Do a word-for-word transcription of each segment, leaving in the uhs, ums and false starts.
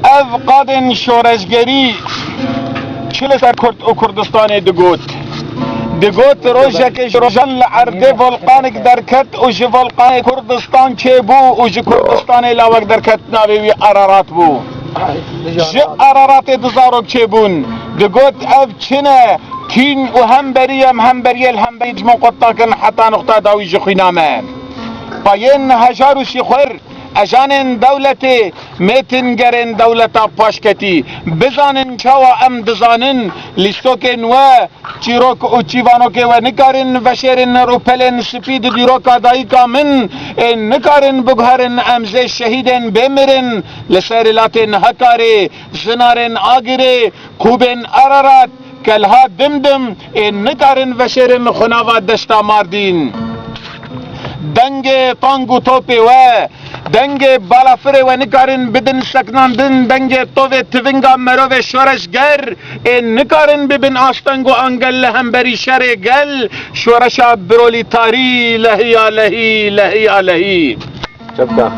Ev qadên şoreşgerî çi li ser Kurd û Kurdistanê digot? Digot, rojekê ji rojan li erdê volqanek derket û ji volqanê Kurdistan çêbû û ji Kurdistanê lawek derket, navê wî Ararat bû. Ji Araratê du zarok çêbûn. Digot, ev çi ne? Tîn û hemberî ye, em hemberiyê li hemberî dijmin qut nakin heta nuqta dawî ji xwîna me. Payên hejar û şîxwer, ejanên dewletê mêtin gerên dewleta paşketî. Bizanin çawa em dizanin, lîstokên we, çîrok û çîvanokê we nikarin veşêrin rûpelên spî di dîroka dayika min, ên nikarin biguherin em zê şehîdên bê mirin li ser latên Hekarê, Zinarên Agirê, Kûbên Ararat, Kelha Dimdim, ên nikarin veşêrin xunava deşta Mardîn. Dengê tang û topê we, dengê balafirê we nikarin bidin seknandin, dengê tovê tivinga merovê şoreşger, ên nikarin bibin asteng û angel li hemberî şerê gel, şoreşa brolîtarî, lehiya lehî, lehiya lehî. Çepka.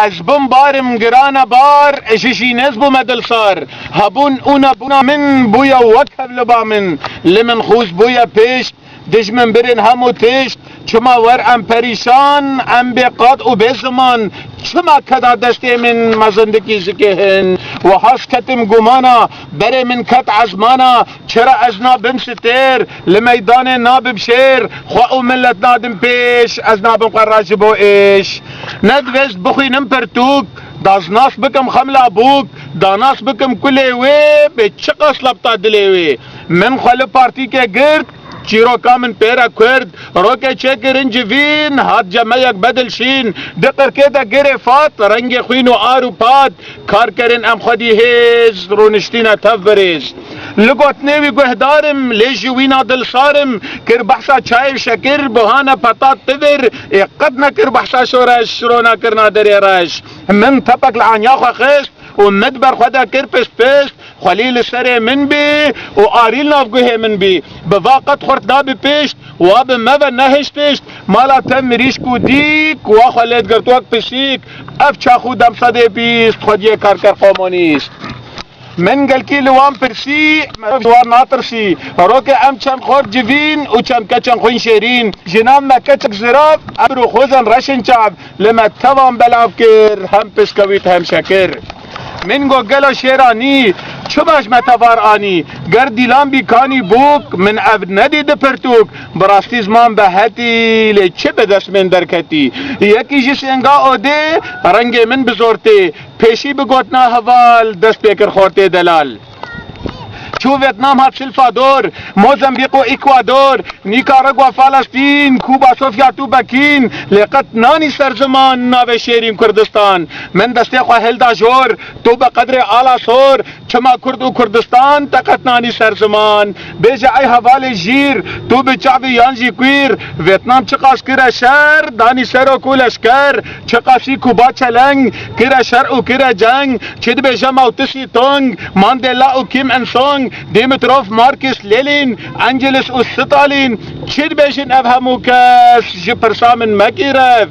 Ez bûm barim girana bar, ji jînez bûme dilsar. Hebûn û nebûna min bûye wek hevliba min. Li min xûz bûye pêşt, dijmin birên hemû tişt. Çima wer em perîşan, em bê qad û bê ziman? Çima keda destê min mezindikî zikê hin? Wiha ez ketim gumana, berê min ket ezmana. Çira ez nabim stêr, li meydanê nabim şêr, xwe û milet nadim pêş, ez nabim qera ji bo êş. Ne divêst bixwînim pirtûk, da zinas bikim xemla bûk, da nas bikim kulê wê, bê çiqas lebta dilê wê. Min xwe li partîkê girt, çîroka min pê re kurd, rokê çêkirin civîn, hat cemeyek bedil şîn, di qirkê de girê fat, rengê xwîn û ar û pat, kar kerin em xwedî hêz, rûniştîne tev birêz. Li gotinê wî guhdar im, lê ji wîna dilsar im, kir behsa çayê şekir, buhane petat tivir, ê qet nekir behsa şoreş, rona kirina derê reş. Min tepek li anya xwe xist û min di ber xwe de kir pist pist, xwelî li serê min bî û arî li nav guhê min bî. Bi va qet xurt nabi pişt, wa bi me ve nehişt tişt, mala te mirîşk û dîk, wa xwe lê digirt wek pisîk, ev çax û dem sedê bîst, xwediyê karker komunîst. Min gelkî li wan pirsî, me ji wan natirsî. Rokê em çend xort civîn û çend keçên xwîn şêrîn. Jinan me keçek zirav, em rûxozên reşên çav. Li me tevan belav kir, hem pişkewît hem şekir. Min got, gelo şêranî, çima ji me tevar anî? Ger dîlan bî kanî bûk, min ev nedî di pirtûk. Bi rastî ziman be hetî, lê çi bi dest min derketî? Yekî ji sênga odê, rengê min bi zor tê. Pêşî bi gotina heval, dest pê kir xortê delal. Çû Vêtnam hat Silfador, Mozambîq û Ekwador, nîka Rigwa Falestîn, Kuba Sofya tu Bekîn, lê qet nanî ser ziman navê şêrîn Kurdistan. Min destê xwe hilda jor, tu bi qedrê ala sor, çima Kurd û Kurdistan te qet nanî ser ziman. Bêje ey hevalê jîr, tu bi çavî yan jî kuîr, Vêtnam çiqas kire şer, danî serok û leşker, çiqasî Kuba çeleng, kire şer û kire ceng, çi dibêje Mao Tse Tung, Mandela û Kim Il Sung, Dimitrov, Markis, Lenin, Angelis û Stalin, çi dibêjin ev hemû kes, ji pirsa min mekî rev.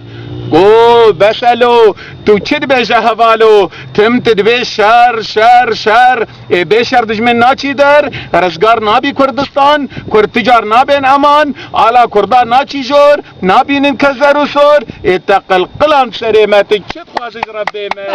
Go, bes e lo, tu çi dibêje hevalo, tim tu dibê şer, şer, şer, ê bê şer dijmin naçî der, rizgar nabî Kurdistan, Kurd ti car nabên eman, ala Kurda naçî jor, nabînin ke zer û sor, ê te qilqilan serê me, tu çi dixwazî ji Rebbê me?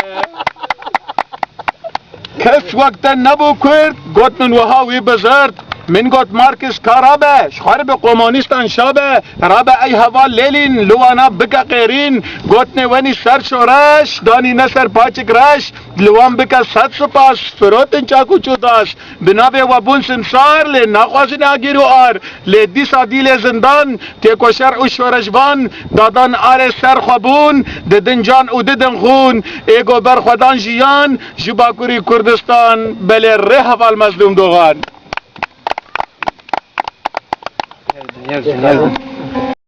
Kes wek te nebû Kurd, got min wiha wî bizird. Min got Markis ka rabe, ji xwe re bi komunîstan şa be, rabe ey heval Lêlîn, li wana bike qêrîn. Gotinê wenî ser şoreş, danî ne ser paçik reş, li wan bike sed spas, firotin çak û çûdaş. Bi navê we bûn simsar, lê naxwazin agir û ar. Lê dîsa dîlê zindan, têkoşer û şoreşvan, dadan arê ser xwe bûn, didin can û didin xûn. Ê go berxwedan jiyan, ji Bakurî Kurdistan, belê rê heval Mezlûm Dogan.